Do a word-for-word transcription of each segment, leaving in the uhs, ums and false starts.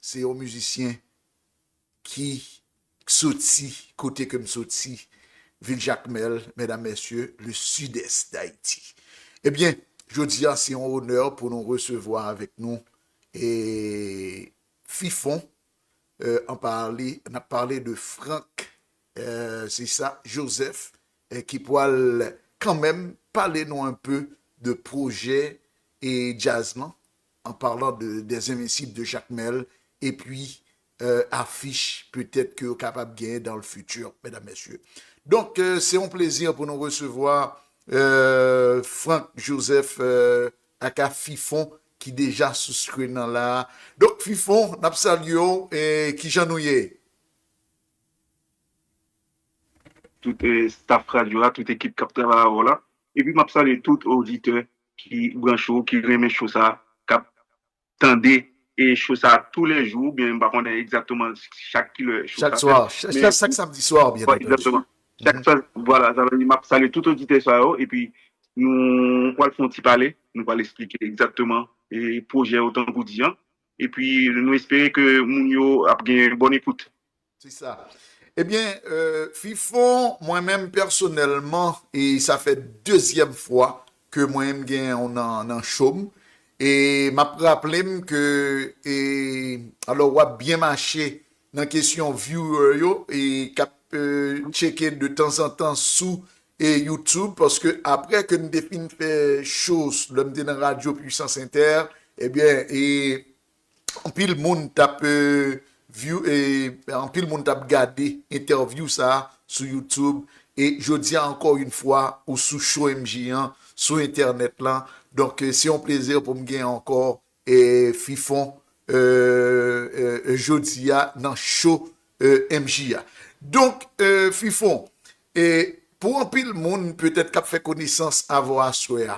se yon mizisyen ki soti kote ke m soti, vil Jakmèl, medam, mesye, le sud-est d'Haïti. Ebyen, jodi a, se yon onè pou nou resevwa avèk nou e Fifon, euh, an pale, n ap pale de Franck, euh, se sa, Joseph, euh, ki pwal kanmenm pale nou un peu de pwojè e djaz lan, en parlant de, des Invincibles de Jacmel, epi euh, afich petèt ke yo kapab genyen dans le futur, medam, mesye. Donk, euh, se yon plezi pou nou resevwa euh, Franck Joseph euh, aka Fifon ki deja sou screen nan la. Donk, Fifon, n ap salye w, e kijan nou ye? Tout eh, staff radyo a, tout ekip k ap travay avè w la. Epi m ap salye tout oditè ki branche w, ki renmen show sa, k ap tande e show sa toulèjou, oubyen m pa konnen egzakteman chak kilè show Chak sa swa, fèt. Chak, men chak, chak samdi swa, byen antandi. Egzakteman. Chak swa, vwala, sa vle di m ap salye tout oditè sa yo, epi nou pral fè yon ti pale, nou pral eksplike egzakteman e pwojè yo tankou di an, epi nou espere ke moun yo ap gen bòn ekout. Se sa. Ebyen, euh, Fifon, mwen menm pèsonèlman, e sa fè dezyèm fwa ke mwen menm gen yon nan, nan show m. E m ap raple m ke, e, alò, w ap byen mache nan kesyon viewer yo, e k ap euh, tcheke de tanzantan sou e YouTube, paske apre ke n te fin fè show lè m te nan radyo Puissance Inter, ebyen, e anpil moun t ap euh, view, e anpil moun t ap gade entèvyou sa sou YouTube, e jodi a, ankò yon fwa, ou sou show M J an, sou entènèt lan. Donk, euh, se yon plezi pou m gen ankò e Fifon euh, euh, jodi a nan show euh, M J a. Donk, euh, Fifon, e pou anpil moun petèt k ap fè konesans avè w aswè a,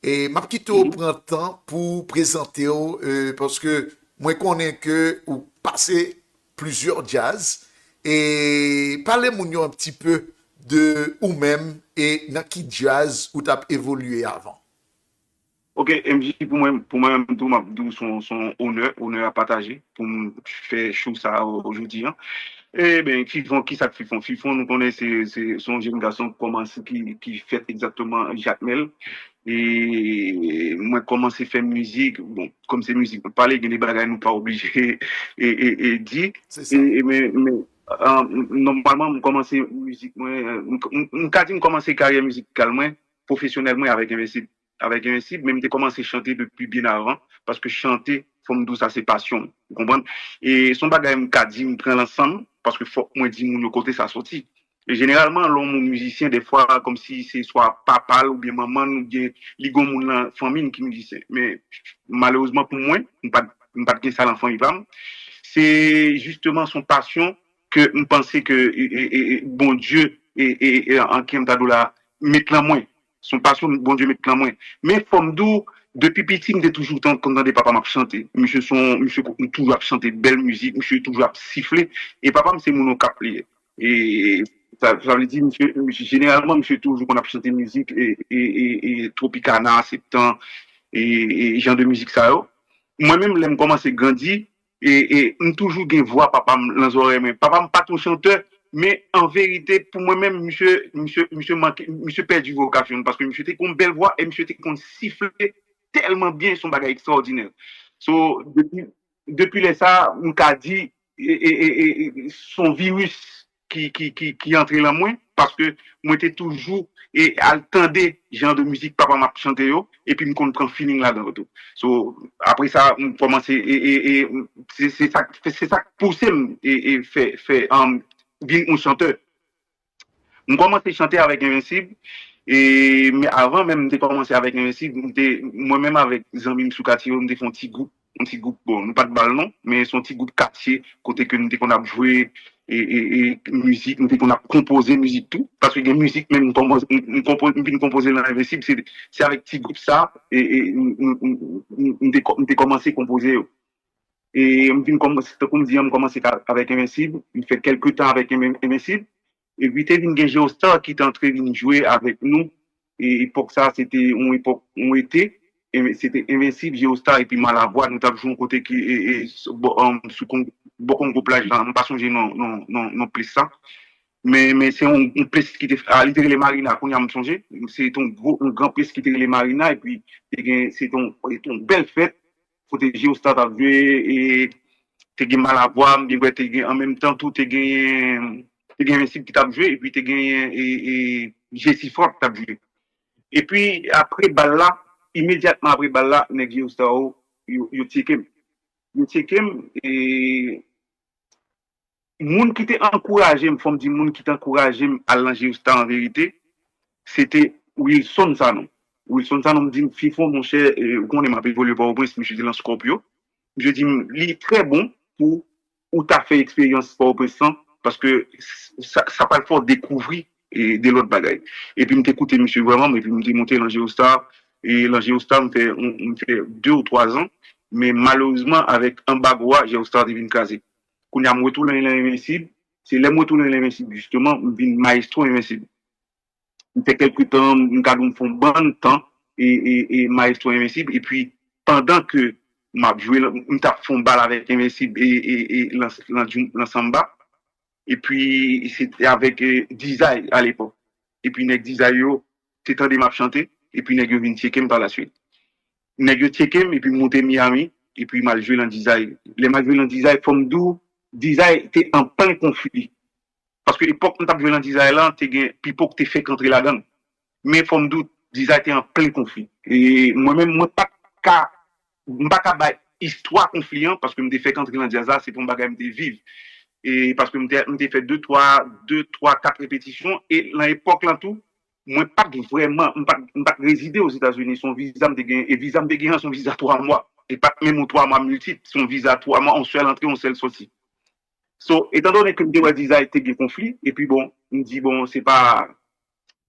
e m ap kite w pran tan pou prezante w, euh, paske mwen konnen ke ou pase plizyè djaz, e pale moun yo un petit peu de ou menm e nan ki djaz ou t ap evolye avan. Ok, M J, pou mwen, pou mwen menm tou, m ap di w se yon, se yon onè, onè a pataje pou m fè show sa a jodi an. Eben, Fifon, kisa k Fifon? Fifon, nou konnen se, se, se yon jèn gason ki kòmanse, ki, ki fèt egzakteman Jakmèl. E mwen kòmanse fè mizik, bon, kòm se mizik m ap pale, gen de bagay nou pa oblije e, e, e di. Se sa. E, e, men, men, uh, nòmalman, m kòmanse mizik mwen, m, m, m ka di m kòmanse karyè mizikal mwen pwofesyonèl mwen avèk Envensib. Avèk Envensib, men m te kòmanse chante depi byen avan, paske chante, fò m di w sa, se pasyon m, ou konprann? E se yon bagay m ka di, m pran l ansanm, paske fòk mwen di moun yo kote sa soti. E jeneralman, lè yon moun mizisyen, dèfwa, kòmsi se swa papa l oubyen manman l, oubyen li gon moun nan fanmi l ki mizisyen. Men, malerezman pou mwen, m pa t, m pa t gen sa nan fanmi pa m. Se jisteman, se yon pasyon ke m panse ke e, e, e, e, Bondye e, e, e, an ki m ta di w la, met lan mwen. Se yon pasyon Bondye met lan mwen. Men fò m di w, depi piti, m te toujou tan, konn tande papa m ap chante. Misye se yon, misye ko- toujou ap chante bèl mizik, misye toujou ap sifle. E papa m se moun Okap li ye. E sa, sa vle di, misye, misye, jeneralman, misye toujou konn ap chante mizik e, e, e, e Tropicana, Septan, e, e jan de mizik sa yo. Mwen menm, lè m kòmanse grandi, e, e m toujou gen vwa papa m nan zòrèy mwen. Papa m pa t yon chantè, men an verite, pou mwen menm, misye, misye, misye manke, misye pèdi vokasyon l, paske misye te gen yon bèl vwa e misye te konn sifle tèlman byen, se yon bagay ekstraòdinè. So, depi, depi lè sa, m ka di, e, e, e, e, e, se yon viris ki, ki, ki, ki antre lan mwen, paske mwen te toujou e al tande jan de mizik papa m ap chante yo, epi m konn pran feeling ladan yo tou. So, apre sa, m kòmanse, e, e, e, se, se sa, se sa k pouse m e, e fè, fè, um, vin yon chantè. M kòmanse chante avèk Envensib, e, men avan menm m te kòmanse avèk Envensib, m te, mwen menm avèk zanmi m sou katye yo, m te fè yon ti gwoup, yon ti gwoup, bon, nou pa t ba l non, men se yon ti gwoup katye, kote ke nou te konn ap jwe, e, e, e mizik, nou te konn ap konpoze mizik tou, paske gen mizik menm m konpoze, m, m konpo- m vin konpoze nan Envensib, se, se avèk ti gwoup sa, e, e, m, m, m, m, m te kò- m te kòmanse konpoze yo. E m vin kòmanse, tankou m di an, m kòmanse ka- avèk Envensib, m fè kèlke tan avèk Enven- Envensib, epi te vin gen Geostar ki te antre vin jwe avèk nou, e epòk sa, se te yon epòk, yon ete, Enven- se te Envensib, Geostar epi Malavwa, nou t ap jwe yon kote ki e, e, s- bò, um, sou Kong- bò Kongo plaj la, m pa sonje non, non, non, non plis sa. Men, men se yon, yon plis ki te, ah, li te rele Marina, kounye a m sonje. Se te yon gwo, yon gran plis ki te rele Marina, epi te gen, se te yon, se te yon bèl fèt, kote Geostar t ap jwe, e te gen Malavwa, m byen kwè te gen, an menm tan tou, te gen, te gen Envensib ki t ap jwe, epi te gen e, e, Jesi Fòt t ap jwe. Epi, apre bal la, imedyatman apre bal la, nèg Geostar yo, yo, yo tcheke m. Yo tcheke m, e moun ki te ankouraje m, fò m di moun ki te ankouraje m al nan Geostar an verite, se te Wilson Sanon. Wilson Sanon, m di m, Fifon, monchè, e, ou konnen m ap evolye Pòtoprens, misye te lan Scorpio. Misye di m, li trè bon pou ou ta fè eksperyans Pòtoprens lan, paske sa, sa pral fè w dekouvri e, de lòt bagay. Epi m te koute misye vrèman, epi m te monte lan Geostar, e lan Geostar, m fè, m fè de ou twa zan, men malerezman, avèk anbago a, Geostar te vin kraze. Kounye a, m retounen lan Envensib, se lè m retounen lan Envensib, jisteman, m vin mayestwo Envensib. M fè kèlke tan, m ka di w m fè yon bann tan, e, e, e mayestwo Envensib, epi pandan ke m ap jwe, m t ap fè yon bal avèk Envensib e, e, e lan, lan, lan Samba. Epi se te avèk e, Dizay alepòk. Epi nèg Dizay yo te tande m ap chante, epi nèg yo vin tcheke m pa laswit. Nèg yo tcheke m, epi m monte Miami, epi m al jwe lan Dizay. Lè m al jwe lan Dizay, fò m di w, Dizay te an plen konfli. Paske epòk m t ap jwe lan Dizay lan, te gen Pipo ki te fèk antre ladan l. Men fò m di w, Dizay te an plen konfli. E mwen menm, mwen pa t ka, m pa ka bay istwa konfli an, paske m te fèk antre lan djaz la, se pa yon bagay m te viv. E paske m te, m te fè de, twa, de, twa, kat repetisyon, e lan epòk lan tou, mwen pa t vrèman, m pa t, m pa t rezide Ozetazini, se yon viza m te gen, e viza m te gen an, se yon viza twa mwa. E pa t menm yon twa mwa miltip, se yon viza twa mwa, yon sèl antre, yon sèl sòti. So, etan done ke m te wè Dizay te gen konfli, epi bon, m di, bon, se pa,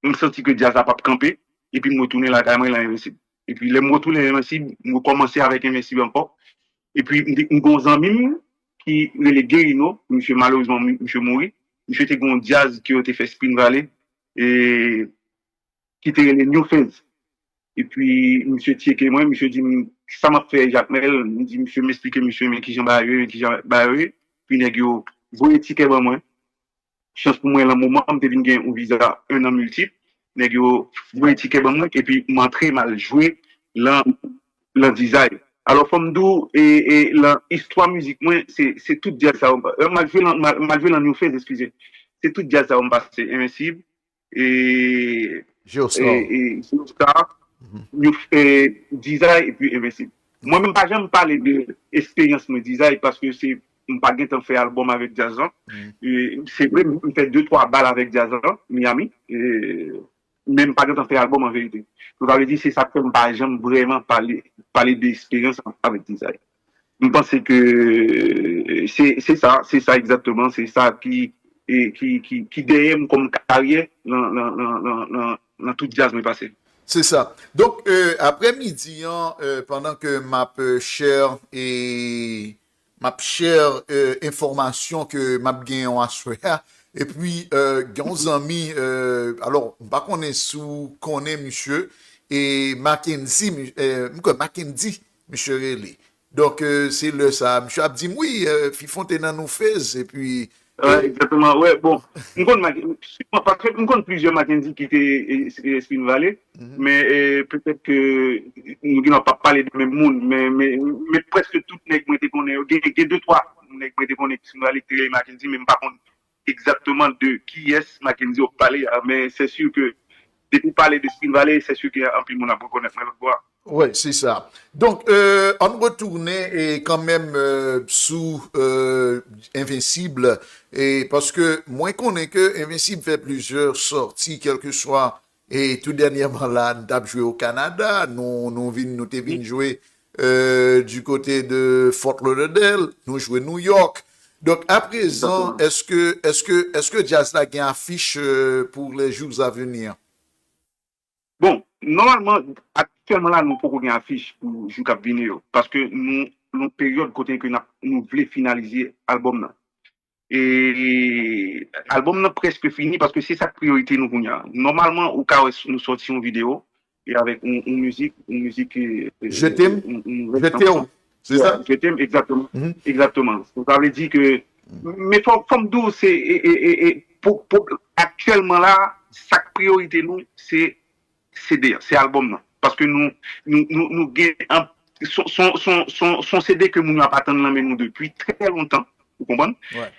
m santi ke djaz la p ap kanpe, epi m retounen lakay mwen lan Envensib. Epi lè m retounen Envensib, m rekòmanse avèk Envensib ankò. Epi m te- m gen yon zanmi m ki rele Gerino, misye malerezman, mi- misye mouri. Misye te gen yon djaz ke yo te fè Spin Valley, e, ki te rele New Phase. Epi misye tcheke mwen, misye di m, "Sa m ap fè, Jakmèl?" M di misye, m eksplike misye, men kijan bagay yo ye, men kijan bagay yo ye. Epi nèg yo voye tikè ban mwen. Chans pou mwen, lan moman an, m te vin gen yon viza en an miltip. Nèg yo voye tikè ban mwen, epi m antre, m al jwe lan, lan Dizay. Alò, fò m di w, e, e, lan istwa mizik mwen, se, se tout djaz sa yo m pa- euh, m al jwe lan, m al- m al jwe lan New Phase, eskize. Se tout djaz sa yo m pase, Envensib, e, e, Geostar. E, Geostar, New- e, Dizay epi Envensib. Mwen menm pa janm pale de eksperyans mwen Dizay paske se m pa gentan fè albòm avèk djaz lan. E, se vre, m fè de twa bal avèk djaz lan, Miami, e, men m pa gentan fè albòm an verite. Donk, sa vle di, se sa k fè m pa janm vrèman pale, pale de eksperyans avèk Dizay. M panse ke se, se sa, se sa egzakteman, se sa ki, e, ki, ki, ki dèyè m kòm karyè nan, nan, nan, nan, nan, nan tout djaz mwen pase. Se sa. Donk, euh, aprè midi an, euh, pandan ke m ap euh, share e m ap share euh, enfòmasyon ke m ap genyen aswè a, epi euh, gen yon zanmi, euh, alò, m pa konnen si w konnen misye, e Mackenzie, mi- euh, m kwè Mackenzie, misye rele. Donk, euh, se lè sa, misye ap di m, wi, euh, Fifon te nan New Phase, epi Egzakteman, wè, bon, m konn Mac- paske m konn plizyè Mackenzie ki te e, e, Spin Valley, men e, petèt ke nou gen pa pale de menm moun, men, men, men prèske tout nèg mwen te konnen yo, gen, gen de twa nèg mwen te konnen ki Spin Valley ki te rele Mackenzie, men m pa konn egzakteman de kiyès Mackenzie w ap pale a, men se si ke depi w pale de Spin Valley, se si ke anpil moun ap rekonèt mwen lòtbò a. Wi, se sa. Donk, euh, ann retounen e kanmenm euh, sou euh, Envensib, e paske mwen konnen ke Envensib fè plizyè sòti, kèlkeswa, e tou dènyèman la, n t ap jwe o Kanada, nou, nou vin, nou te vin jwe euh, du côté de Fort Lauderdale, nou jwe New York. Donk, aprezan, èske, èske, èske djaz la gen afich euh, pour les jours à venir? Bon, nòmalman, aktyèlman la, nou poko gen afich pou jou k ap vini yo. Paske nou, nou peryòd kote ke n ap, nou vle finalize albòm nan. E albòm nan prèske fini paske se sa k priyorite nou kounye a. Nòmalman, ou ka wè nou sòti yon videyo, e avèk yon, yon mizik, yon mizik, e, e, Je t'aime, yon, yon Je t'aime, se sa? Je t'aime, egzakteman. Egzakteman. Sa vle di ke, men fò, fò m di w, se, e, e, e, e, pou, pou, aktyèlman la, sa k priyorite nou, se C D a, se albòm nan. Paske nou, nou, nou, nou gen, se yon C D ke moun yo ap atann nan men nou depi trè lontan, ou konprann?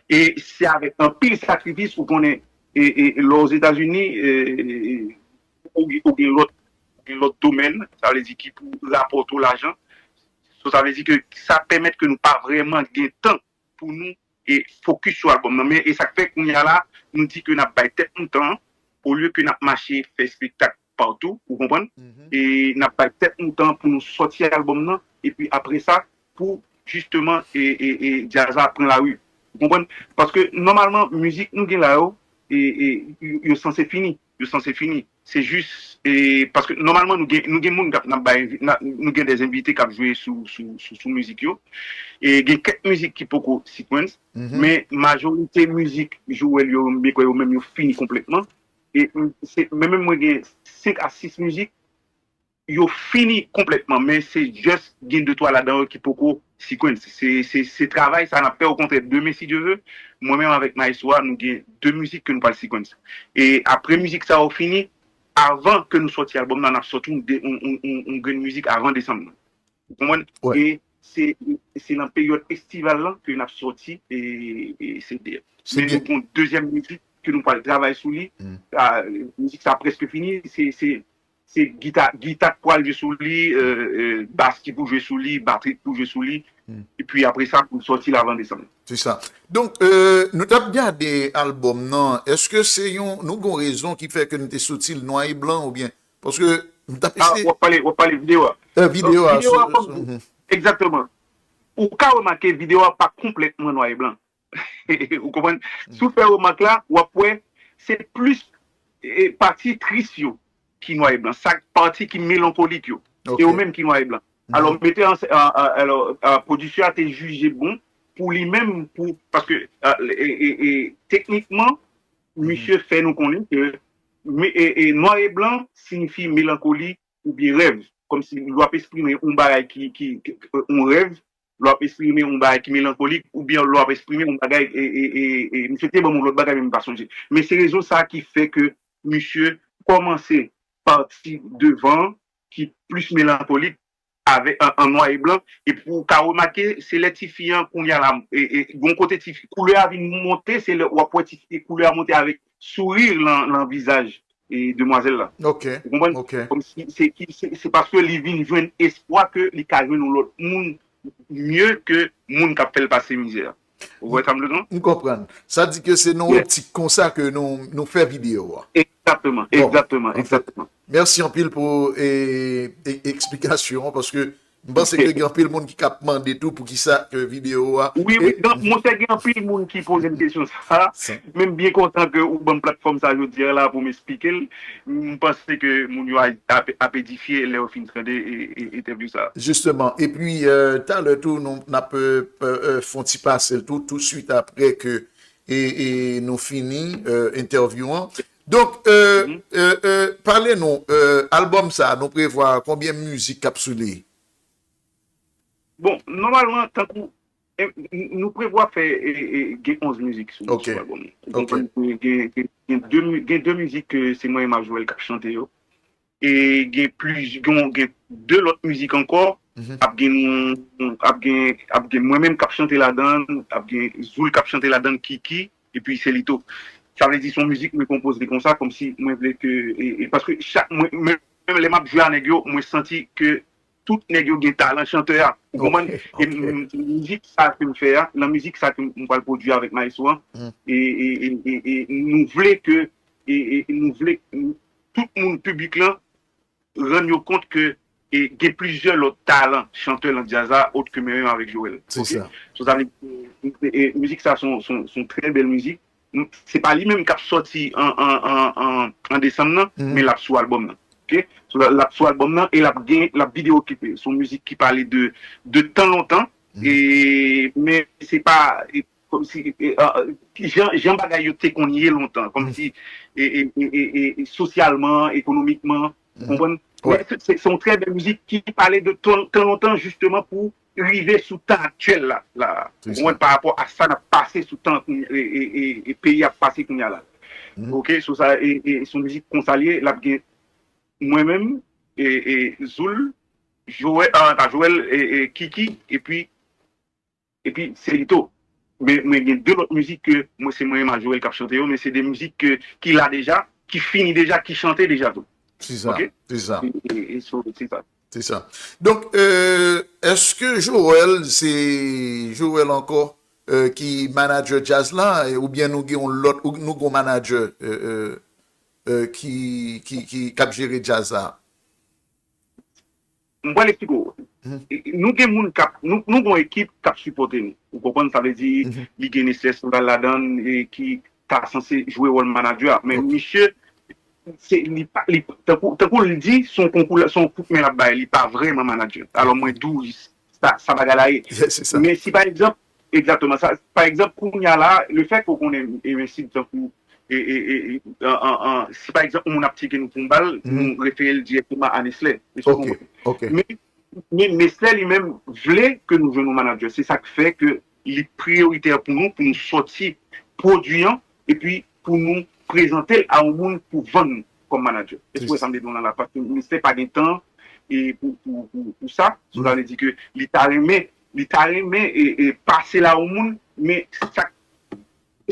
E se avèk anpil sakrifis, ou konnen, e, e, lè Ozetazini, e, ou, ou gen lòt, gen lòt domèn, sa vle di ki pou rapòte w lajan. So, sa vle di ke sa pèmèt ke nou pa vrèman gen tan pou nou e fokis sou albòm nan. Men e sa k fè kounye a la, nou di ke n ap bay tèt nou tan, olye ke n ap mache fè espektak patou, ou konprann? E n ap bay tèt nou tan pou nou sòti albòm nan, epi apre sa, pou jisteman e, e, e djaz la pran lari. Ou konprann? Paske nòmalman, mizik nou gen la yo, e, e, yo, yo sanse fini. Yo sanse fini. Se jis, e, paske nòmalman nou gen, nou gen moun k ap, n ap bay, n ap, nou gen de envite k ap jwe sou, sou, sou, sou mizik yo. E gen kèk mizik ki poko sequence, men majorite mizik Joel yo, m kwè yo menm yo fini konplètman. E m, se, men menm mwen gen senk a sis mizik, yo fini konplètman, men se just gen de twa ladan yo ki poko sequence. Se, se, se travay sa n ap fè, okontrè, demen, si Dye ve, mwen menm avèk maestro a, nou gen de mizik ke nou pral sequence. E apre mizik sa yo fini, avan ke nou sòti albòm nan, n ap sòti yon, yon, yon, yon, yon grenn mizik avan desanm nan. Ou konprann? E se, se nan peryòd estival lan ke n ap sòti e, e C D a. Men nou gen yon dezyèm mizik ke nou pral travay sou li. A, mizik sa prèske fini. Se, se, se gita, gita k pral jwe sou li, e, e, bas ki pou jwe sou li, batri k pou jwe sou li. Epi apre sa, pou sòti l avan desanm. Se sa. Donk, e, nou t ap gade albòm nan. Èske se yon, nou gen yon rezon ki fè ke nou te soti l nwa e blan oubyen? Paske nou t ap eseye. W ap pale, w ap pale videyo a. Videyo a. Egzakteman. Ou ka remake videyo a pa konplètman nwa e blan. Ou konprann? Si w fè remak la, w ap wè se plis, e, pati tris yo ki nwa e blan. Sa pati ki melankolik yo. Se yo menm ki nwa e blan. Alò, mete an, alò, pwodiktè a te jije bon pou li menm, pou, paske, e, e, e, teknikman, misye fè nou konnen ke nwa e blan siyifi melankoli oubyen rèv. Kòmsi lè w ap eksprime yon bagay ki, ki, ki, yon rèv, lè w ap eksprime yon bagay ki melankolik, oubyen lè w ap eksprime yon bagay, e, e, e, e, misye te ban m yon lòt bagay, men m pa sonje. Men se rezon sa ki fè ke misye kòmanse pati devan an, ki plis melankolik, avè, an, an nwa e blan. Epi w ka remake, se lè tifi an, kounye a la, e, e, gon kote tifi, koulè a vin monte, se lè w ap wè tifi, koulè a monte avèk souri lan, lan vizaj e demwazèl la. Ou konprann? Kòmsi se, se, se paske li vin jwenn espwa ke li ka jwenn yon lòt moun mye ke moun k ap fè l pase mizè a. Ou wè sa m vle di w? M konprann. Sa di ke se nan optik konsa ke nou, nou fè videyo a. Egzakteman, egzakteman, egzakteman. Mèsi anpil pou, e, e, eksplikasyon an, paske m panse ke gen anpil moun ki k ap mande tou poukisa ke videyo a. Wi, wi, donk, monchè, gen anpil moun ki poze m kesyon sa, men m byen kontan ke ou ban m platfòm sa jodi a la pou m eksplike l. M panse ke moun yo a, ap, ap edifye lè yo fin tande, e, e, entèvyou sa. Jisteman. Epi, e, talè tou, nou, n ap, e, e, e, fè yon ti pase l tou, tousuit apre ke, e, e, nou fini, e, entèvyou an. Donk, e, e, e, pale nou, e, albòm sa, nou prevwa konbyen mizik k ap sou li? Bon, nòmalman, tankou, e, n-, nou prevwa fè, e, e, gen onz mizik sou, sou albòm nan. Ou konprann? Gen, gen, gen de mi-, gen de mizik ke se mwen e Majwèl k ap chante yo. E gen pliz-, gen, gen de lòt mizik ankò. Ap gen, ap gen, ap gen mwen menm k ap chante ladan, ap gen Zoul k ap chante ladan, Kiki, epi Selito. Sa vle di se yon mizik mwen konpoze konsa, kòmsi mwen vle ke, e, e, paske chak, mwen, mwen, menm lè m ap jwe a nèg yo, mwen santi ke tout nèg yo gen talan chantè a. Ou konprann? E m-, mizik sa ke m fè a, nan mizik sa ke m pral pwodui avèk maestro an, e, e, e, e, e nou vle ke, e, e nou vle tout moun, piblik lan, rann yo kont ke, e, gen plizyè lòt talan chantè nan djaz la, ot ke mwen menm avèk Joel. Se sa. So, sa vle di, e, e, mizik sa se yon, se yon, se yon trè bèl mizik. M-, se pa li menm k ap sòti an, an, an, an, an desanm nan, men l ap sou albòm nan. Oke? So, l ap sou albòm nan e l ap gen, l ap videyo klipe. Se yon mizik ki pale de, de tan lontan. E, men se pa, e, kòmsi, e, e, jan, jan bagay yo te konn ye lontan, kòmsi, e, e, sosyalman, ekonomikman, ou konprann? Men se se- se yon trè bèl mizik ki pale de tan tan lontan, jisteman, pou rive sou tan aktyèl la, la. Ou konprann, pa rapò a sa n ap pase sou tan kounye- e, e, e, e peyi ap pase kounye a la. Ok, sou sa, e, e, se yon mizik konsa l ye, l ap gen mwen menm, e, e, Zoul, Joel, ah, pa Joel, e, e, Kiki, epi epi Selito. Men mwen gen de lòt mizik ke mwen se mwen menm ak Joel k ap chante yo, men se de mizik ke, ki la deja, ki fini deja, ki chante deja tou. Se sa, Ok? Se sa. E, e, e so, se sa. Se sa. Donk, euh, èske Joel, se Joel ankò, euh, ki manager djaz la, e, oubyen nou gen yon lòt, ou nou gen yon manager, euh, euh, euh, ki, ki, ki, k ap jere djaz la? M pral eksplike w. E, e, nou gen moun k ap, nou, nou gen yon ekip k ap sipòte nou. Ou konprann? Sa vle di, li gen Nestor Sandal ladan l, e ki ta sanse jwe wòl manager a. Men misye, se, li pa, li, tankou, tankou l di, se yon konkou, se yon kout men l ap bay, li pa vrèman manager. Alò, mwen di w, sa, sa bagay la ye. Men si pa egzanp, egzakteman, sa, pa egzanp, kounye a la, le fèt ke w konnen Invincible tankou, e, e, e, e, an, an, an, si pa egzanp, yon moun ap tcheke nou pou yon bal, nou refere l dirèkteman a Nestlé. Èske w konprann? Men, men Nestlé li menm vle ke nou jwenn yon manager. Se sa k fè ke li priyoritè pou nou, pou nou sòti pwodui an, epi pou nou prezante l a yon moun pou vann kòm manager. Èske w wè sa m vle di w la? Paske Nestlé pa gen tan e pou, pou, pou, pou sa. So, sa vle di ke li ta renmen, li ta renmen e, e pase l a yon moun, men sa,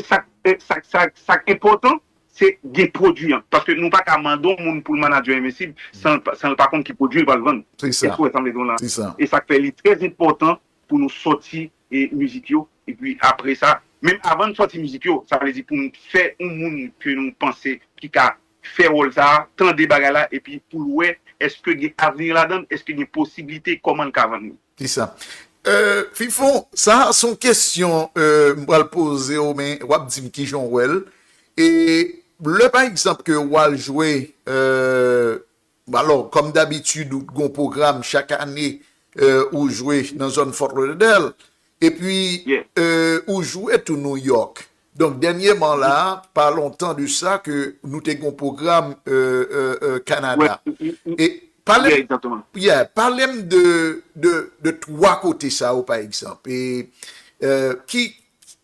sa, e, sa, sa, sa k enpòtan, se gen pwodui an. Paske nou pa ka mande yon moun pou l manager Invincible san, san l pa konn ki pwodui l pral vann. Èske w wè sa m vle di w la? E sa k fè li trè enpòtan pou nou sòti e mizik yo. Epi apre sa, menm avan n sòti mizik yo, sa vle di pou n fè yon moun ke nou panse ki ka fè wòl sa a, tande bagay la, epi pou l wè èske gen avni ladan l, èske gen posiblite, kòman l ka vann li. Di sa. Euh, Fifon, sa a se yon kesyon, euh, m pral poze w, men w ap di m kijan w wè l. E lè, pa egzanp, ke w al jwe, euh, alò, kòm dabitid, ou gon pwogram chak ane, euh, ou jwe nan zòn Fort Lauderdale, epi, euh, ou jwe tou New York. Donk, dènyèman la, pa lontan de sa ke nou te gon pwogram, euh, euh, euh, Kanada. E pale m, yeah, pale m de, de, de twa kote sa yo, pa egzanp. E, euh, ki,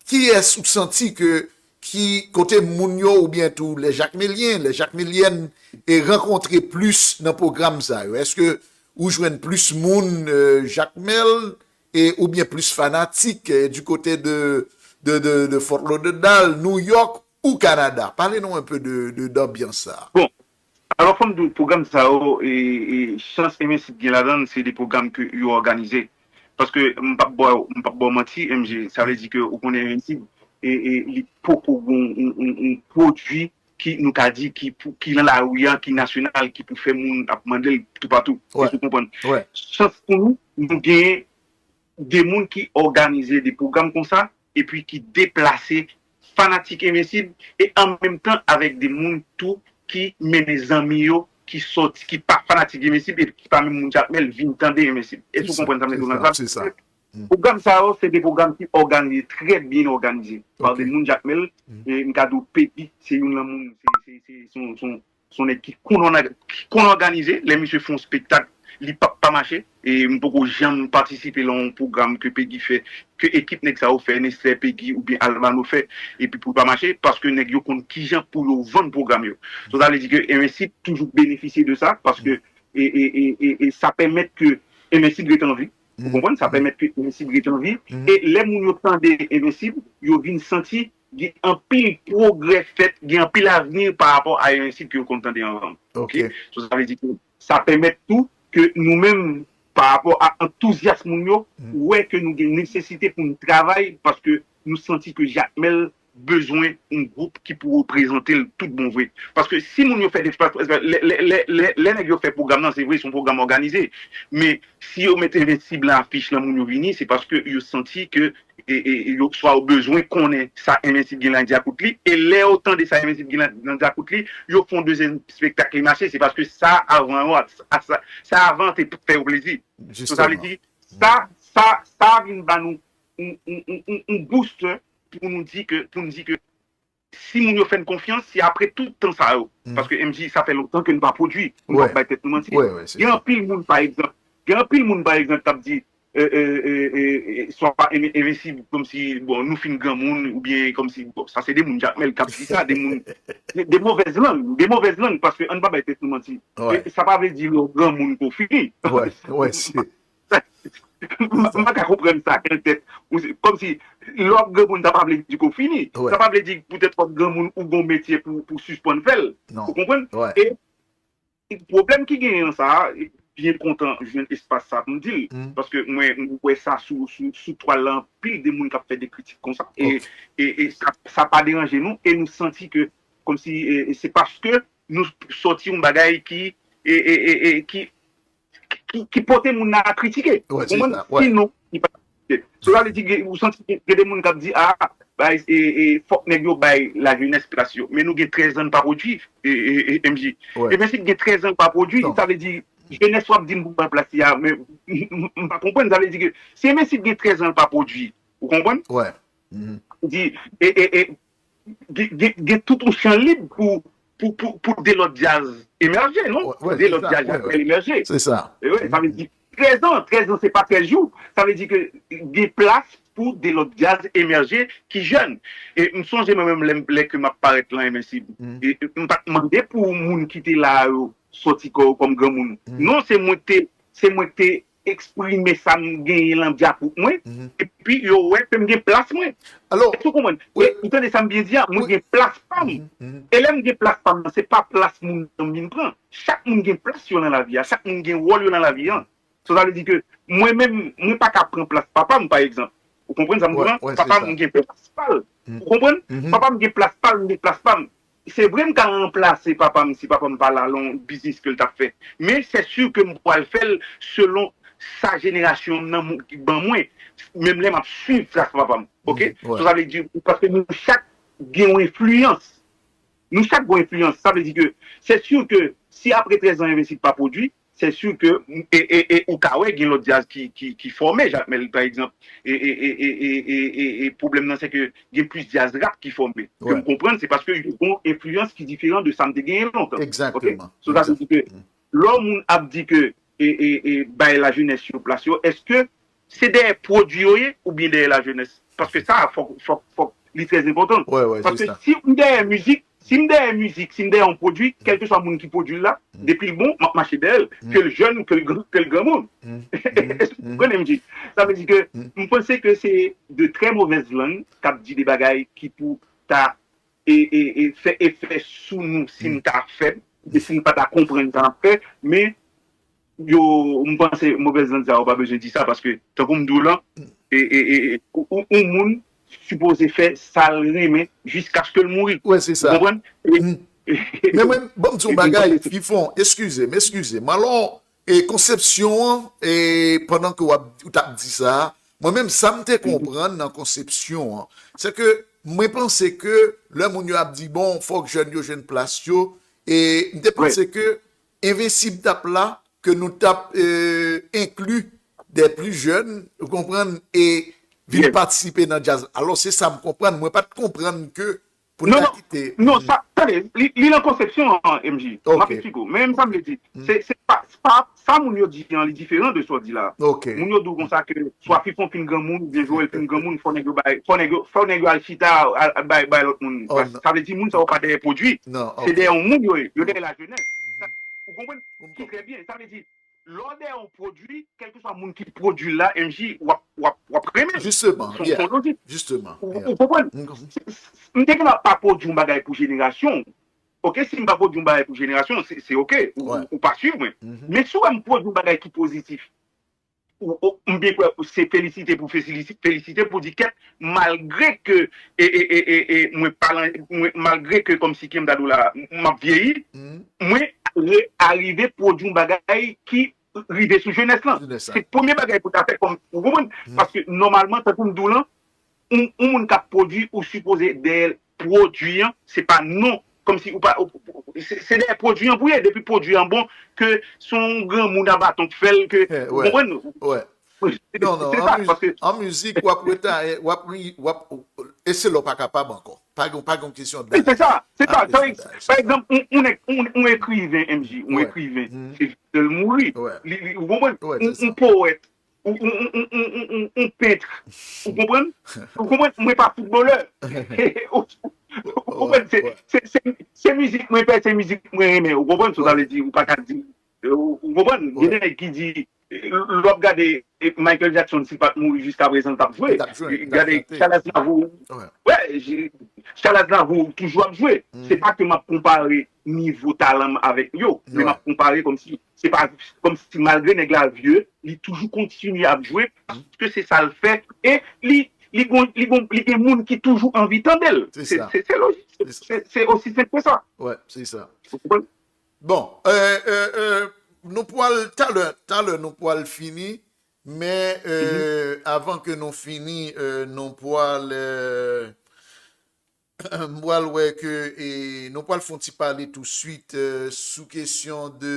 kiyès ou santi ke, ki kote moun yo oubyen tou lè Jakmelyen, lè Jakmelyèn e rankontre plis nan pwogram sa yo? Èske ou jwenn plis moun, euh, Jakmèl e oubyen plis fanatik, euh, du côté de, de, de, de Fort Lauderdale, New York ou Kanada? Pale nou un peu de, de, de anbyans sa a. Bon, alò, fò m di w, pwogram sa yo, e, e chans Invincible gen ladan l, se de pwogram ke yo òganize. Paske m p ap ba w, m p ap ba w manti, M J, sa vle di ke ou konnen Invincible, e, e li poko gon yon, yon, yon pwodui ki, nou ka di, ki pou, ki nan lari a, ki nasyonal, ki pou fè moun ap mande l toupatou. Èske w konprann? Chans pou nou, nou genyen de moun ki òganize de pwogram konsa, epi ki deplase fanatik Invincible, e an menm tan avèk de moun tou ki mennen zanmi yo, ki sòti, ki pa fanatik Invincible, epi ki pa menm moun Jakmèl, vin tande Invincible. Èske w konprann sa m vle di w la? Pwogram sa yo, se de pwogram ki òganize, trè byen òganize, pa de moun Jakmèl, e m ka di w Peggy, se youn nan moun, se, se, se, se yon, se yon, se yon nèg ki konn òna-, ki konn òganize, lè misye fè yon spektak, li p ap pa mache, e m poko janm patisipe nan yon pwogram ke Peggy fè, ke ekip nèg sa yo fè, Nestlé, Peggy oubyen Albano fè, epi pou l pa mache, paske nèg yo konn kijan pou yo vann pwogram yo. So, sa vle di ke Invincible toujou benefisye de sa, paske e, e, e, e, e sa pèmèt ke Invincible rete an vi. Ou konprann? Sa pèmèt ke Invincible rete an vi. E lè moun yo tande Invincible, yo vin santi gen anpil pwogrè fèt, gen anpil avni pa rapò a Invincible ke yo konn tande anvan. Ok? So, sa vle di ke sa pèmèt tou ke nou menm, pa rapò a antouzyas moun yo, wè ke nou gen nesesite pou nou travay, paske nou santi ke Jakmèl bezwen yon gwoup ki pou reprezante l tout bon vre. Paske si moun yo fè deplasman, lè, lè, lè, lè, lè nèg yo fè pwogram nan, se vre, se yon pwogram òganize. Men si yo met Invincible nan afich lan, moun yo vini, se paske yo santi ke, e, e, yo, swa yo bezwen konnen sa Invincible gen nan dyakout li, e lè yo tande sa Invincible gen nan, nan dyakout li, yo fè yon dezyèm espektak li mache, se paske sa avan yo, a, sa, sa avan te fè yo plezi. So, sa vle di, sa, sa, sa vin ba nou yon, yon, yon, yon, yon boost pou nou di ke, pou nou di ke si moun yo fè n konfyans, se apre tout tan sa yo. Paske M J, sa fè lontan ke n pa pwodui. Nou p ap bay tèt nou manti. Gen anpil moun, pa egzanp, gen anpil moun, pa egzanp, k ap di, e, e, e, e, e, swa Envensib, kòmsi, bon, nou fin granmoun, oubyen kòmsi, bon, sa se de moun, Jakmèl, k ap di sa, de moun, de, de movèz lang, de movèz lang, paske ann pa bay tèt nou manti. E sa pa vle di lè w granmoun ke w fini. M pa ka konprann sa, kèl tèt. Kòmsi, lè w ap granmoun, sa pa vle di ke w fini. Sa pa vle di poutèt w ap granmoun, ou gon metye pou, pou sispann fè l. Ou konprann? E pwoblèm ki genyen an sa a, byen kontan jwenn espas sa pou m di l. Paske mwen, mwen wè sa sou, sou, sou twal la, anpil de moun k ap fè de kritik konsa. E, e, e sa, sa pa deranje nou, e nou santi ke, kòmsi, e, e se paske nou sòti yon bagay ki, e, e, e, e, ki, ki, ki pote moun nan a kritike. Ou konprann? Sinon, li pa kritike. So, sa vle di, gen, ou santi gen, gen de moun k ap di, a, bay, e, e, fòk nèg yo bay lajenès plas yo. Men nou gen trèz an n pa pwodui, e, e, e, M J. Envensib gen trèz an l pa pwodui, sa vle di, jenès w ap di m pou bay plas li a, men m, m, m pa konprann. Sa vle di ke si Envensib gen trèz an l pa pwodui, ou konprann? Di, e, e, e, gen, gen, gen tout yon chan lib pou, pou, pou, pou de lòt djaz emèje, non? Pou de lòt djaz emèje. E wi, sa vle di trèz an, trèz an se pa trèz jou. Sa vle di ke gen plas pou de lòt djaz emèje ki jèn. E m sonje mwen menm lè, lè ke m ap parèt lan Envensib. E, e m pa t mande pou moun ki te la a yo sòti kò yo kòm granmoun. Non, se mwen k te, se mwen k te eksprime sa m genyen lan dyakout mwen, epi yo wè ke m gen plas mwen. Èske w konprann? E ou tande sa m byen di a, mwen gen plas pa m. E lè m gen plas pa m nan, se pa plas moun nan m vin pran. Chak moun gen plas yo nan lavi a, chak moun gen wòl yo nan lavi an. So, sa vle di ke mwen menm, mwen pa ka pran plas papa m, pa egzanp. Ou konprann sa m di w lan? Papa m gen plas pa l. Ou konprann? Papa m gen plas pa l, m gen plas pa m. Se vre m ka ranplase papa m si papa m pa la lan yon biznis ke l t ap fè. Men se si ke m pral fè l selon sa jenerasyon m nan ban mwen. Menm lè m ap swiv tras papa m. Oke? So, sa vle di, paske nou chak gen yon enfliyans. Nou chak gen yon enfliyans. Sa vle di ke se si ke si apre trèz an Envensib pa pwodui, se si ke, e, e, e ou ka wè gen lòt djaz ki, ki, ki fòme, Jakmèl, pa egzanp. E, e, e, e, e, e, e, e pwoblèm nan, se ke gen plis djaz rap ki fòme. Ke m konprann, se paske yo gon enfliyans ki diferan de sa m te genyen lontan. Oke? So, sa vle di ke lè yon moun ap di ke, e, e, e, bay lajenès yo plas yo, èske se dèyè pwodui yo ye oubyen dèyè lajenès? Paske sa, fòk, fòk, fòk li trè enpòtan. Paske si m dèyè mizik, si m dèyè mizik, si m dèyè yon pwodui, kèlkeswa moun ki pwodui l la, depi l bon, m ap mache dèyè l, ke l jèn, ke l gran, ke l granmoun. Èske w konprann m di? Sa vle di ke m panse ke se de trè movèz lang k ap di de bagay ki pou ta e, e, e fè efè sou nou si n ta fèb, oubyen si n pa ta konprann sa n ap fè, men yo, m panse movèz lang sa yo pa bezwen di sa, paske, tankou m di w lan, e, e, e, e, ou, ou, yon moun sipoze fè sa l renmen jiskaske l mouri. Ou konprann? E, Men mwen, ban m di w yon bagay, Fifon, eskize m, eskize m. Alò, e konsepsyon an, e pandan ke w ap, ou t ap di sa, mwen menm, sa m te konprann nan konsepsyon an, se ke mwen panse ke lè moun yo ap di, bon, fòk jèn yo jwenn plas yo, e m te panse ke Envensib t ap la, ke nou t ap, e, enkli dè pli jèn, ou konprann, e vin patisipe nan djaz. Alò, se sa m konprann. Mwen pa t konprann ke pou n ta kite. Non, non, sa, tande, li, li nan konsepsyon an, M J. M ap eksplike w. Men, men sa m vle di, se, se pa, se pa, sa moun yo di an, li diferan de sa w di la. Moun yo di w konsa ke swa Fifon fin granmoun, oubyen Joel fin granmoun, fò nèg yo bay, fò nèg yo, fò nèg yo al chita, al, al bay, bay lòt moun. Sa vle di moun sa yo pa dèyè pwodui. Se dèyè yon moun yo ye, yo dèyè lajenès. Ou konprann? Ki trè byen. Sa vle di, lè w dèyè yon pwodui, kèlkeswa moun ki pwodui l la, M J, w ap, w ap, w ap renmen l. Se yon, se yon lojik. Ou, ou konprann? M te gentan pa pwodui yon bagay pou jenerasyon w. Oke, si m pa pwodui yon bagay pou jenerasyon w, se, se oke. Ou, ou pa swiv mwen. Men si w wè m pwodui yon bagay ki pozitif, ou, ou, m byen kwè se felisite pou felisite, felisite pou di kèt, malgre ke, e, e, e, e, e, mwen pa lan, mwen, malgre ke kòmsi ki m ta di w la, m ap vyeyi, mwen re-, arive pwodui yon bagay ki rive sou jenès lan. Se premye bagay pou ta fè kòm, ou konprann? Paske nòmalman, tankou m di w lan, yon, yon moun k ap pwodui, ou sipoze dèyè pwodui an, se pa non. Kòmsi ou pa, ou, ou, se, se dèyè pwodui an pou ye, depi pwodui an bon, ke se yon granmoun a baton k fè l, ke, ou konprann? Non, non, se sa, paske an mizik, w ap reta, w ap ri, w ap, E se lè w pa kapab ankò. Pa gen, pa gen kesyon Wi, se daj. sa, se Pa sa. Pa kesyon egzanp, daj. pa egzanp, yon, yon, ek- yon, yon ekriven, M J, yon Wè. Ekriven, Mhm. se jis lè l mouri. Wè. Li, li, ou konprann? Wè, Yon, se yon sa. powèt, yon, yon, yon, yon, yon, yon, yon pent. Ou konprann? Ou konprann? Mwen pa foutbolè. Ou ou konprann? Se, Wè. se, se, se mizik mwen fè, se mizik mwen renmen. Ou konprann? Sa sa Wè. Vle di, ou pa ka di. Ou ou konprann? Wè. Gen nèg ki di, lè w ap gade, eh, Michael Jackson, si l pa t mouri jiska prezan, l t ap jwe. Li t ap jwe, li t ap Gade chante. Charles Aznavour. Wè. Wè, je- Charles Aznavour toujou ap jwe. Mm. Se pa ke m ap konpare nivo talan m avèk yo, men m Wè. ap konpare kòmsi, se pa, kòmsi malgre nèg la vye, li toujou kontinye ap jwe paske se sa l fè. E li, li gon, li gon, li gen moun ki toujou anvi tande l. Se Se sa. se, se lojik. Se sa. Se se osi senp ke sa. Wè, se sa. Ou konprann? Bon, euh, euh, euh, nou pwal, talè, talè nou pwal fini, men euh, avan ke nou fini, euh, nou pwal, euh, m pwal wè ke e, nou pwal fè yon ti pale touswit euh, sou kesyon de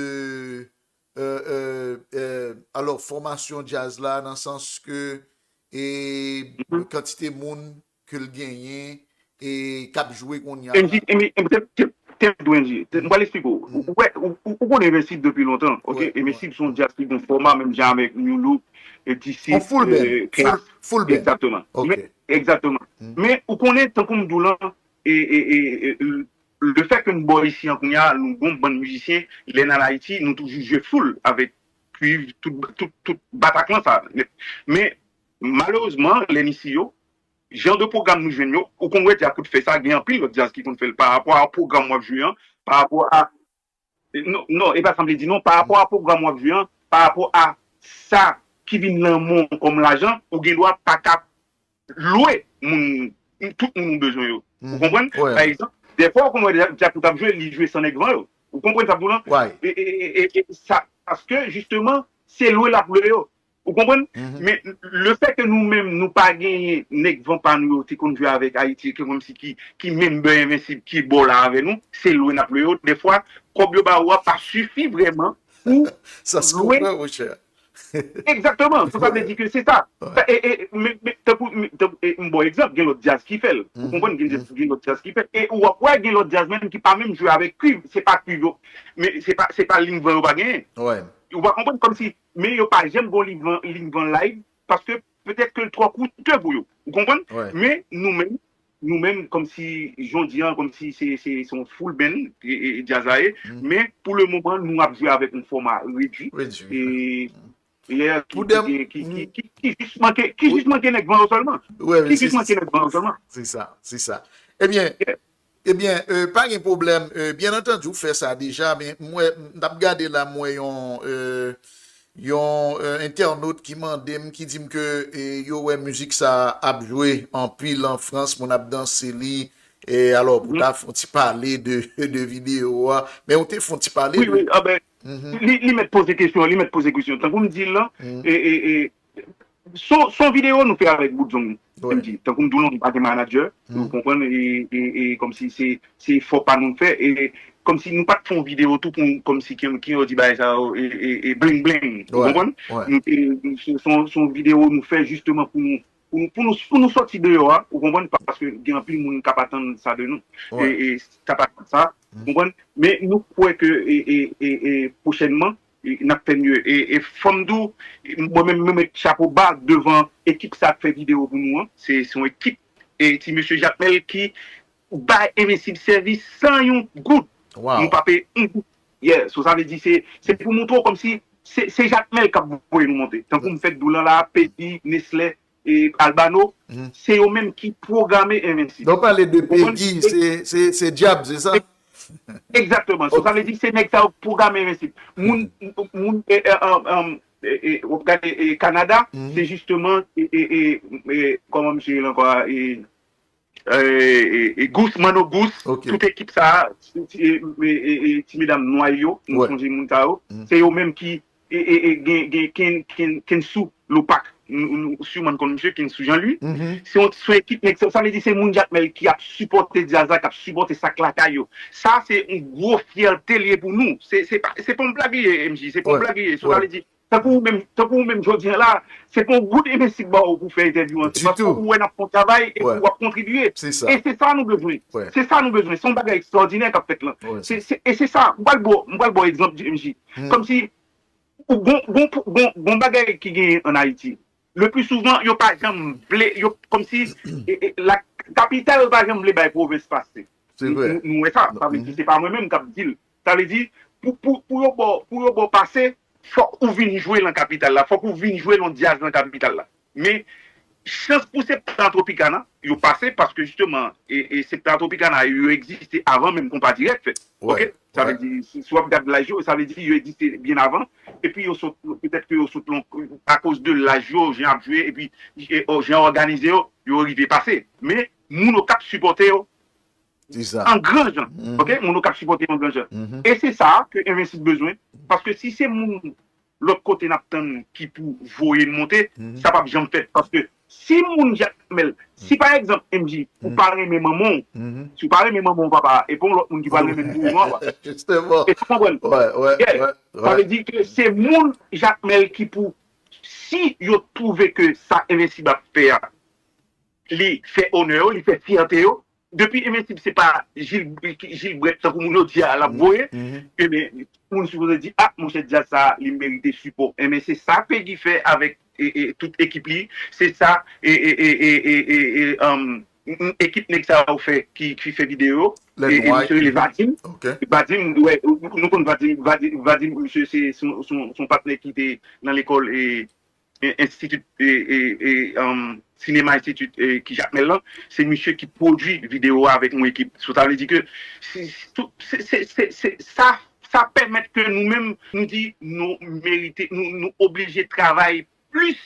euh, euh, euh, alò, fòmasyon djaz la, nan sans ke e kantite moun ke l genyen e k ap jwe kounye a M J, la. M J, M J, te, te, te, M J, te, m pral eksplike w. Ou wè, ou, ou, ou konnen Invincible depi lontan, ok? Wè, wè. Invincible se yon djaz ki gen fòma, menm jan avèk New Look, e D C, On full band. euh, K F. Full, full band. Egzakteman. Ok. Men, egzakteman. Mm. Men, ou konnen, tankou m di w lan, e, e, e, e, le fè ke n bò isi an kounye a, nou gon bann mizisyen, lè n al Ayiti, nou toujou jwe full avèk kwiv, tout, tout, tout bataklan sa. Men, malerezman, lè n isi yo, jan de pwogram nou jwenn yo, ou konn wè djaz kout fè sa, gen anpil lòt djaz ki konn fè l pa rapò a pwogram w ap jwe an, pa rapò a, non, non, e pa sa m vle di non, pa rapò a pwogram w ap jwe an, pa rapò a sa ki vin nan men w kòm lajan, ou gen dwa pa ka lwe moun, tout moun ou bezwen yo. Ou konprann? Wè. Pa egzanp, dèfwa ou konn wè djaz kout ap jwe, li jwe san nèg van yo. Ou konprann sa m di w lan? Why? E, e, e, e, e sa, paske jisteman, se lwe l ap lwe yo. Ou konprann? Men le fè ke nou menm, nou pa genyen nèg van pa nou yo te konn jwe avèk Ayiti, ke kòmsi ki, ki member Invincible, ki bò la avè nou, se lwe n ap lwe yo. Dèfwa, kòb yo ba ou a pa sifi vrèman pou Sa se lwe. Konpran, monchè. Egzakteman. Sa sa vle di ke se sa. Wè. Sa, e, e, men, men, tankou, men, tankou, e, m ba w egzanp, gen lòt djaz ki fè l. Ou konprann, gen, gen lòt djaz ki fè l. E ou ap wè gen lòt djaz menm ki pa menm jwe avèk kwiv. Se pa kwiv yo. Men se pa, se pa liy van yo pa genyen. Wè. Ou pa konprann, kòmsi, men yo pa janm gon liy van, liy van live, paske petèt ke l twò koute pou yo. Ou konprann? Wè. Men nou menm, nou menm, kòmsi, jodi an, kòmsi se, se, se yon full band, e, e, e djaz la ye, men pou le moman, nou ap jwe avèk yon fòma redwi. Redwi. E, e, ki, Pou ki, dem- ki, ki, ki, ki jis manke, ki jis manke nèg van yo sèlman. Wè, Ki men se jis manke nèg van yo sèlman. Se sa, se sa. Ebyen, Yeah. ebyen, euh, pa gen pwoblèm. Euh, byen antandi, ou fè sa deja, men mwen, m t ap gade la, mwen yon, euh, yon euh, entènot ki mande m, ki di m ke eh, yo wè mizik sa ap jwe anpil an Frans, moun ap danse li. E alò, pou ta fè yon ti pale de, de videyo a, men ou te fè yon ti pale Wi, de wi, a ben, li, li mèt poze kesyon, li mèt poze kesyon. Tankou m di l lan, e, e, e, son, son videyo nou fè avèk Bout Zong. Wè. M di, tankou m di w lan, nou pa gen manager, ou konprann, e, e, e kòmsi se, se efò pa nou fè, e kòmsi nou pa t fè yon videyo tou pou, kòmsi ki, ki yo di bagay sa yo, e, e, e bling bling, ou Wè, konprann? wè. Nou te, se, se yon, se yon videyo nou fè jisteman pou nou, pou nou, pou nou, pou nou sòti deyò a, ou konprann, paske gen anpil moun k ap atann sa de nou. Wè. E, e k ap atann sa, ou konprann? Men nou kwè ke, e, e, e, e pwochènman, e, n ap fè mye. E, e fò m di w, e, mwen menm, mwen met chapo ba devan ekip sa k fè videyo pou nou an. Se, se yon ekip. E ti mesye Jakmèl ki bay Invincible sèvis san yon goud. Wow. Nou pa peye yon goud. Yeah, so sa vle di se, se pou montre w kòmsi se, se Jakmèl k ap voye nou monte. Tankou m fèk di w lan la, Pedi, Nesle, e Albano, se yo menm ki pwograme Invincible. Donk, pale de Ou konprann? Pegi, se, se, se dyab, se sa? Egzakteman. So, sa vle di se nèg sa yo k pwograme Invincible. Moun, moun, e, e, e, e, e, w ap gade, e, Kanada, se jisteman, e, e, e, e, kòman misye rele ankò a, e, e, e, e, Goose, Mano Goose, Ok. Tout ekip sa a, ti, e, e, e, e, ti medam nwa yo, nou Wè. Sonje moun sa yo, se yo menm ki, e, e, e, gen, gen, Ken, Ken, Kensou Lopak, nou, nou, siman n konn misye, Kensou Jean Louis. Se yon, se yon ekip nèg, sa, sa vle di se moun Jakmèl ki ap sipòte djaz la, k ap sipòte sa k lakay yo. Sa se yon gwo fyète l ye pou nou. Se, se pa, se pa yon blag li ye, M J, se pa yon Wè, blag li ye. So, sa wè. Vle di, Tankou ou menm, tankou ou menm jodi a la, se pa yon goud Envensib ba w pou fè entèvyou an. Se paske ou wè n ap fè yon travay epi w ap kontribye. E se sa nou bezwen. Se sa nou bezwen. Se yon bagay ekstraòdinè k ap fèt lan. E se sa, m pral ba w egzanp, M J. Kòmsi, ou gon, gon, gon, gon bagay ki genyen ann Ayiti. Le pli souvan, yo pa janm vle, yo, kòmsi, e, e, la kapital pa janm vle bay pwovens pase. Nou, nou, nou wè sa. Sa vle di, se pa mwen menm k ap di l. Sa vle di, pou, pou, pou yo ba w, pou yo ba w pase, fòk ou vin jwe lan kapital la, fòk ou vin jwe lan djaz lan kapital la. Men, chans pou Septan Tropicana, yo pase, paske jisteman, e, e Septan Tropicana, yo egziste avan menm Konpa Dirèk fèt. Oke? Sa vle di, si, si w ap gad laj yo, sa vle di yo egziste byen avan. Epi yo sot, petèt ke yo sot lon, akoz de laj yo, jan y ap jwe, epi, e, o, jan yo òganize yo, yo rive pase. Men, moun yo k ap sipòte yo, an gran jan. Oke? Moun yo k ap sipòte yo an gran jan. E se sa ke Envensib bezwen. Paske si se moun lòt kote n ap tann ki pou voye n monte, sa p ap janm fèt. Paske si moun Jakmèl, si pa egzanp, M J, ou pa renmen manman w, si w pa renmen manman w, papa, e pa yon lòt moun ki pral renmen l pou ou non, apa. Eske w konprann? Yeah. Sa vle di ke se moun Jakmèl ki pou, si yo twouve ke sa Envensib ap fè a, li fè onè yo, li fè fyète yo. Depi Envensib se pa Jil, Jilbrèt, tankou moun yo di a, l ap voye, ebyen, moun sipoze di, a, monchè, djaz sa a, li merite sipò. Ebyen, se sa Peggy fè avèk, e, e, tout ekip li. Se sa, e, e, e, e, e, e, e, um, m, m, ekip nèg sa yo fè, ki, ki fè videyo. E, e, misye rele Vadim. Vadim, wè, nou konn Vadim, Vadim, Vadim, misye se, se, se, se yon patnè ki te nan lekòl, e, e, enstiti, e, e, e, um, Sinema Institute, e, ki Jakmèl lan, se misye ki pwodui videyo a avèk yon ekip. So, sa vle di ke si, si, tout, se, se, se, se, sa, sa pèmèt ke nou menm, nou di, nou merite, nou, nou oblije travay plis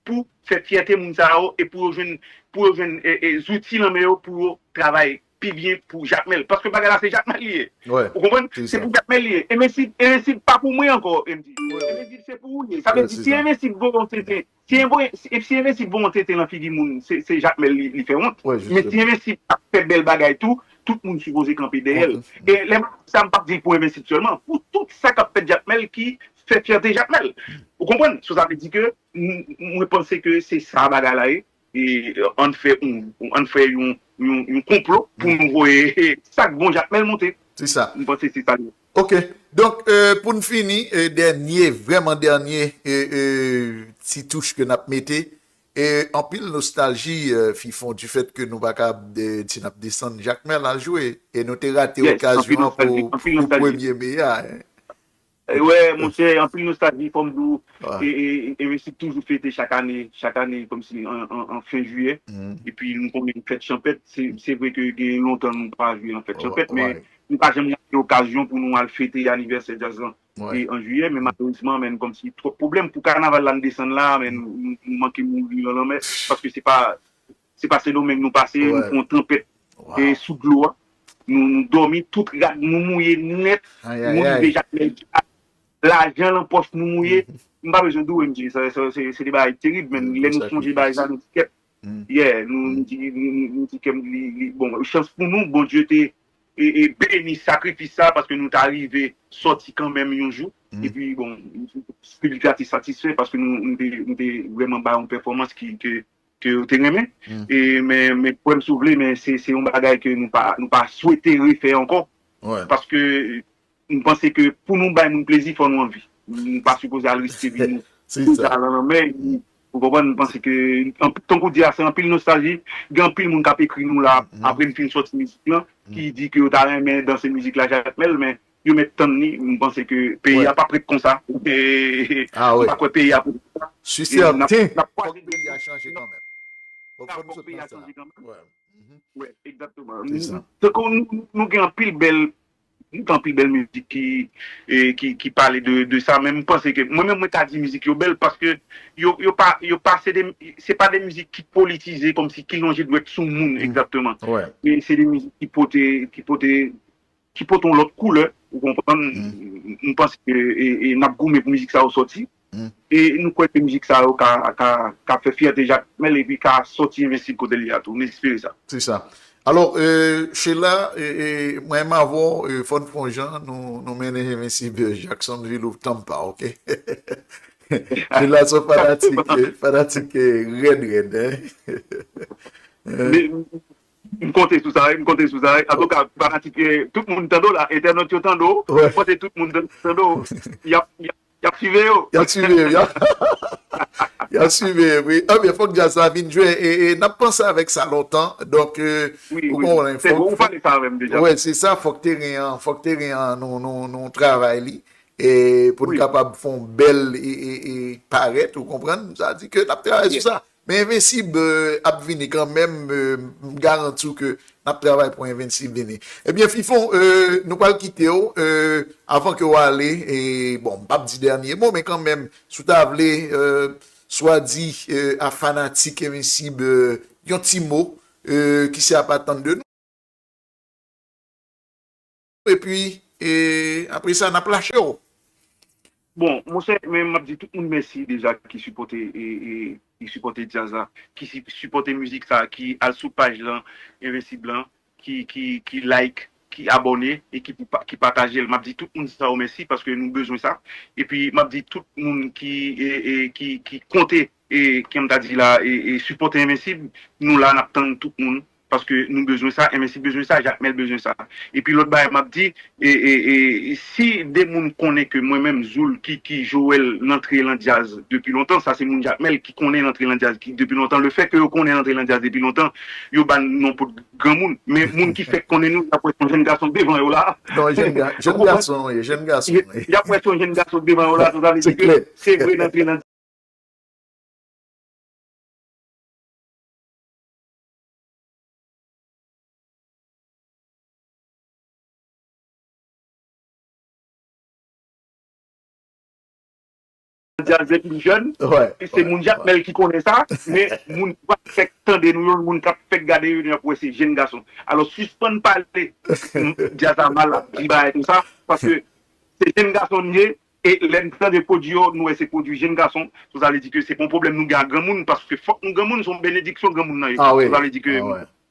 pou fè fyète moun sa yo e pou yo jwenn, pou yo jwenn, e, e, zouti nan men yo pou yo travay pi byen pou Jakmèl. Paske bagay la se Jakmèl li ye. Ou konprann? Se pou Jakmèl li ye. Envensib, Envensib pa pou mwen ankò, M J. Envensib se pou ou li ye. Sa vle di, si Envensib voye yon tenten, si Envo-, si, si Envensib voye yon tenten lan figi moun, se, se Jakmèl li, li fè wont. Men si Envensib ap fè bèl bagay tou, tout moun sipoze kanpe dèyè l. E lè m di sa, m p ap di l pou Envensib sèlman, pou tout sa k ap fèt Jakmèl ki fè fyète Jakmèl. Ou konprann? So, sa vle di ke m, mwen panse ke se sa bagay la ye. E, ann fè yon, ann fè yon, yon, yon konplo pou nou voye sa k bon Jakmèl monte. Se sa. M panse se sa l ye. Oke. Donk, e, pou n fini, e, dènye, vrèman dènye, e, e, ti touch ke n ap mete, e, anpil nostalji, e, Fifon, du fait que nou pa ka, e, di n ap desann Jakmèl al jwe. E nou te rate okazyon an pou, pou premye me a, en. E, wè, monchè, anpil nostalji, fò m di w, e, e, e, Envensib toujou fete chak ane, chak ane, kòmsi an, an, an fen jiyè. Epi nou konnen fèt chanpèt, se, se vre ke gen lontan nou pa jwe nan fèt chanpèt, men nou pa janm rate okazyon pou nou al fete anivèsè djaz lan. E an jiyè, men malerezman, men kòmsi twòp pwoblèm pou kanaval la n desann la, men nou, nou, nou manke mouri nan lanmè, paske se pa, se pa Sendomeng nou pase, nou pran yon tanpèt, e, sou dlo a. Nou, nou dòmi, tout rad nou mouye nèt. Nou rive Jakmèl, lajan lan pòch nou mouye. M pa bezwen di w, M J, sa, sa, se, se te bagay terib, men lè nou sonje bagay sa, nou di kèt. Yeah, nou, nou di, nou, nou, nou di kèm li, li, bon, chans pou nou, Bondye te, e, e, beni sakrifis sa, paske nou ta rive sòti kanmenm yon jou. Epi, bon, piblik la te satisfè, paske nou, nou te, nou te vrèman bay yon pèfòmans ki, ke ke yo te renmen. E, men, men, frè m, si w vle, men se, se yon bagay ke nou pa, nou pa swete refè ankò. Paske m panse ke pou nou bay moun plezi, fò nou anvi. Nou pa sipoze al riske vi nou. Se sa. Nan lanmè, ou konprann, m panse ke, an, tankou w di a, se anpil nostalji. Gen anpil moun k ap ekri nou la, apre n fin sòti mizik lan, ki di ke yo ta renmen danse mizik la Jakmèl, men yo mèt tann li, m panse ke peyi a p ap ret konsa. E, m pa kwè peyi a pou konsa. E n ap, n ap kwaze peyi a chanje kanmenm. Fòk peyi a chanje kanmenm. Wè, egzakteman. Tankou nou, nou gen anpil bèl, nou gen anpil bèl mizik ki, e, ki, ki pale de, de sa, men m panse ke, mwen menm, mwen ta di mizik yo bèl paske yo, yo pa, yo pa, se de, se pa de mizik ki politize, kòmsi ki lonje dwèt sou moun, egzakteman. Men se de mizik ki pote, ki pote ki pote yon lòt koulè, ou konprann, m, m panse ke, e, e n ap goumen pou mizik sa yo sòti. E nou kwè ke mizik sa yo ka, ka, ka fè fyète Jakmèl epi ka sòti Envensib kote l ye a tou. Nou espere sa. Se sa. Alò, euh, Sheila, e, e, mwen menm avè w, e, fò n fè yon jan, nou, nou mennen Envensib Jacksonville ou Tampa, oke? Sheila se yon fanatik, e, fanatik, e, rèd, rèd, en? Men, m konte sou sa, wi, m konte sou sa, wi. Antouka, fanatik, e, tout moun tande w la, entènot yo tande w, m panse tout moun tande w. Y ap, y ap, y ap swive yo. Y ap swive yo, y ap, y ap swive yo, wi. Ebyen, fòk djaz la vin jwe, e, e n ap panse avèk sa lontan. Donk, e, ou konprann, fòk, ou pale sa avè m deja. Wi, se sa, fòk teren an, fòk teren an, nou, nou, nou travay li. E pou n kapab fè yon bèl e, e, e parèt, ou konprann? Sa di ke n ap travay sou sa. Men Envensib, euh, ap vini kanmenm, euh, m garanti w ke n ap travay pou Envensib vini. Ebyen, Fifon, euh, nou pral kite w, euh, avan ke w ale, e, bon, m p ap di dènye mo, men kanmenm, si w ta vle, euh, swa di, euh, a fanatik Envensib, euh, yon ti mo, euh, ki se ap atann de nou. Epi, e, apre sa, n ap lache w. Bon, monchè, men m ap di tout moun mèsi deja ki sipòte, e, e, ki sipòte djaz la, ki si- sipòte mizik sa, ki al sou paj lan, Envensib lan, ki, ki, ki like, ki abòne e ki, pou pa- ki pataje l. M ap di tout moun sa yo mèsi paske nou bezwen sa. Epi, m ap di tout moun ki, e, e, ki, ki konte, e, kòm m ta di la, e, e, sipòte Envensib, nou la, n ap tann tout moun. Paske nou bezwen sa, Envensib bezwen sa, Jakmèl bezwen sa. Epi lòt bagay m ap di, e, e, e, si de moun konnen ke mwen menm, Zoul, Kiki, Joel, n antre lan djaz depi lontan, sa se moun Jakmèl ki konnen n antre lan djaz ki, depi lontan. Lefètke yo konnen n antre lan djaz depi lontan, yo ba n non pou granmoun. Men moun ki fèk konnen nou, y ap wè se yon jèn gason devan yo la. Non, jèn ga- jèn gason, wi, jèn gason, wi. Y ap wè se yon jèn gason devan yo la, sa vle di ke se vre n antre lan djaz epi jèn, se moun Jakmèl ki konnen sa, men moun ki pa fèk tande nou yo, moun k ap fèk gade yo, y ap wè se jèn gason. Alò, sispann pale djaz la mal, ap di bagay konsa, paske se jèn gason n ye, e lè n tande pwodui yo, nou wè se pwodui jèn gason, so sa vle di ke se pa yon pwoblèm nou gen ak granmoun, paske fòk nou granmoun, se yon benediksyon granmoun nan ye. So sa vle di ke,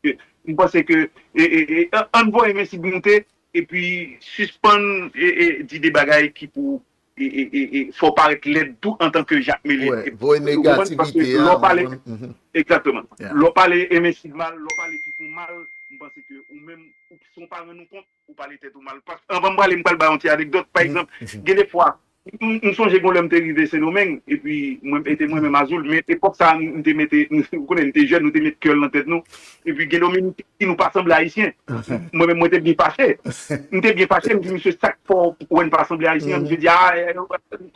ke m panse ke, e, e, e, an- ann voye Envensib moute, epi sispann, e, e, di de bagay ki pou, e, e, e, e, fè w parèt lèd tou antanke Jakmelyen. Wi, voye negativite a, lè w pale, egzakteman. Lè w pale Envensib mal, lè w pale Fifon mal, m panse ke ou menm, ou, si w pa rann ou kont, ou pale tèt ou mal. Paske, anvan m prale, m pral ba yon ti anekdòt. Pa egzanp, gen de fwa, m, m sonje gen yon lè m te rive Sendomeng, epi mwen, e te mwen menm a Zoul, men epòk sa a, m te mete, ou konnen, m te jèn, nou te met kè lan tèt nou. Epi gen de moun ki di nou pa sanble Ayisyen. Mwen menm, mwen te byen fache. M te byen fache, m di, "Misye, sa k fè w wè n pa sanble Ayisyen?" Misye di, "A, e,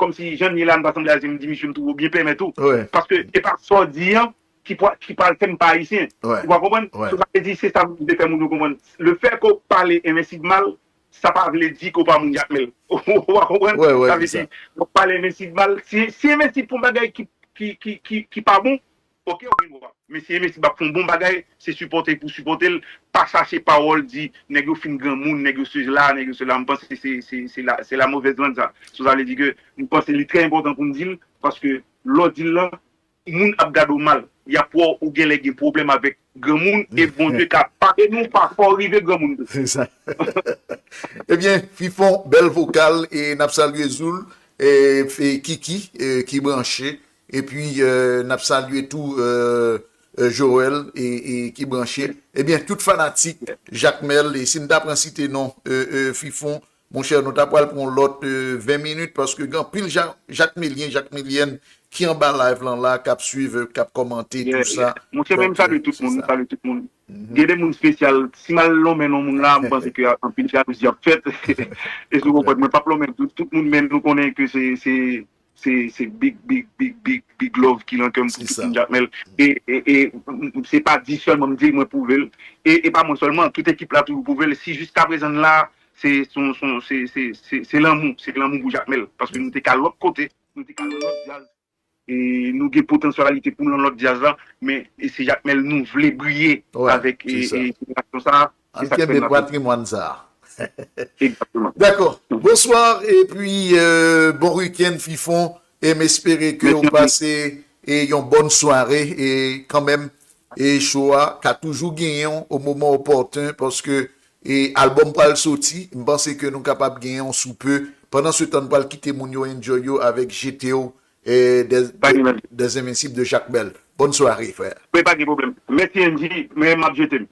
kòmsi jan n ye la, n pa sanble Ayisyen." M di, "Misye, m twouve w byen pèmèt ou." Paske se pa sa w di an ki pwa- ki pral fè m pa Ayisyen. Ou pa konprann? So sa vle di, se sa m vle fè moun yo konprann. Lefètke w pale Envensib mal, sa pa vle di ke w pa moun Jakmèl. Ou pa konprann? Sa vle di, w ap pale Envensib mal. Si, si Envensib fè yon bagay ki, ki, ki, ki, ki pa bon, oke, w gen dwa. Men si Envensib ap fè yon bon bagay, se sipòte pou sipòte l. Pa chache pawòl di, "Nèg yo fin granmoun, nèg yo sela, nèg yo sela." M panse se, se, se la, se la mauvaise langue sa. So sa vle di ke, m panse li trè enpòtan pou m di l, paske lè w di l lan, moun ap gade w mal. Y ap wè w, ou genlè gen pwoblèm avèk granmoun, e Bondye ka pardone w pa fè w rive granmoun tou. Se sa. Ebyen, Fifon, bèl vokal, e n ap salye Zoul, e, e Kiki, e, ki branche, epi, e, n ap salye tou, e, e, Joel, e, e, ki branche. Ebyen, tout fanatik Jakmèl, e si n ta pran site non, e, e, Fifon, Monchè, nou ta pral pran yon lòt, e, ven minit, paske gen anpil Ja- Jakmelyen, Jakmelyèn ki anba live lan la, k ap swiv, k ap kòmante, tou sa. Monchè, men m salye tout moun, m salye tout moun. Gen de moun espesyal, si m al lonmen non moun la, m panse ke anpil jalouzi ap fèt. E si w konprann, mwen p ap lonmen tout, tout moun, men nou konnen ke se, se, se, se big, big, big, big, big love ki nan kè m pou tout moun Jakmèl. E, e, e, m- m- se pa di sèlman m di l, mwen pwouve l. E, e pa mwen sèlman, tout ekip la toujou pwouve l. Si jiskaprezan n la, se, se, se, se, se, se lanmou, se lanmou pou Jakmèl. Paske nou te ka lòt kote, nou te ka nan lòt djaz. E nou gen potansyalite pou nan lòt djaz la, men e se Jakmèl nou vle briye avèk, e, e jenerasyon sa a. Se sa k fè n ap patrimwàn sa a. Egzakteman. Dakò. Bonswa, epi, e, bon wikenn, Fifon. E m espere ke ou pase e yon bòn sware e kanmenm e show a ka toujou genyen w o moman opòten paske e albòm pral soti, m panse ke nou kapab genyen w sou pe. Pandan se tan, n pral kite moun yo enjoy yo avèk G T O e des, des Invincibles de Jacques Bell. Bòn sware, frè. Wi, pa gen pwoblèm. Mèsi Angie, men m ap jete m.